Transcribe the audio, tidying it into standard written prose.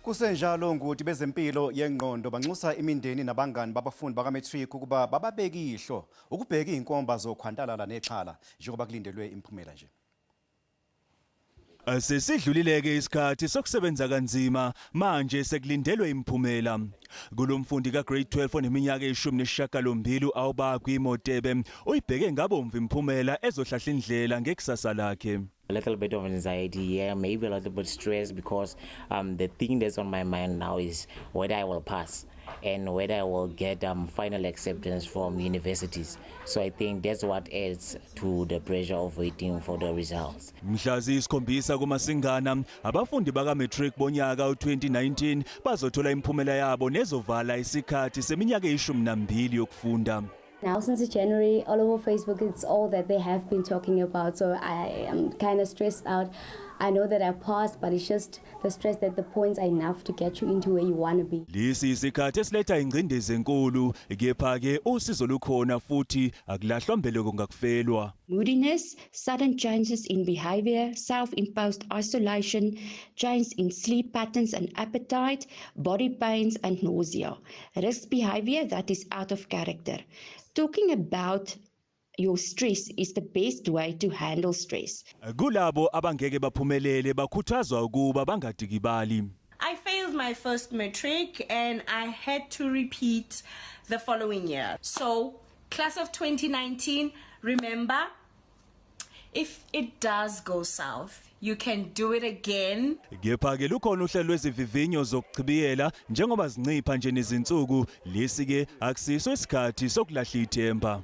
Kusenjalo, ongoti bezempilo yengqondo banxusa imindeni nabangani babafundi baka-matric ukuba bababeke ihlo ukubheka izinkomba zokhwantalala nexhala njengoba kulindelwe imiphumela nje. Sesidlulile-ke isikhathi sokusebenza kanzima, manje sekulindelwe imiphumela. Kulo mfundi ka-grade 12 oneminyaka eyishumi nesishiyagalombili, u-Awubakwi Motebe, uyibheke ngabomvu imiphumela ezohlahla indlela ngekusasa lakhe. A little bit of anxiety, yeah, maybe a little bit stress because the thing that's on my mind now is whether I will pass and whether I will get final acceptance from universities. So I think that's what adds to the pressure of waiting for the results. Mhla ziyisikhombisa kuMasingana, abafundi baka-matric bonyaka u-2019 bazothola imiphumela yabo nezovala isikhathi seminyaka eyishumi nambili yokufunda. Now, since January, all over Facebook, it's all that they have been talking about. So I am kind of stressed out. I know that I passed, but it's just the stress that the points are enough to get you into where you want to be. Lesi isikhathi esiletha ingcindezi enkulu, kepha-ke usizo lukhona futhi akulahlwa mbeleko ngakufelwa. Moodiness, sudden changes in behavior, self imposed isolation, change in sleep patterns and appetite, body pains and nausea, risk behavior that is out of character. Talking about your stress is the best way to handle stress. Kulabo abangeke baphumelele, bakhuthazwa ukuba bangadikibali. I failed my first matric and I had to repeat the following year. So, class of 2019, remember, if it does go south, you can do it again. Kepha-ke lukhona uhlelo lwezivivinyo zokuchibiyela njengoba zincipha nje nezinsuku. Lesi-ke akusiso isikhathi sokulahla ithemba.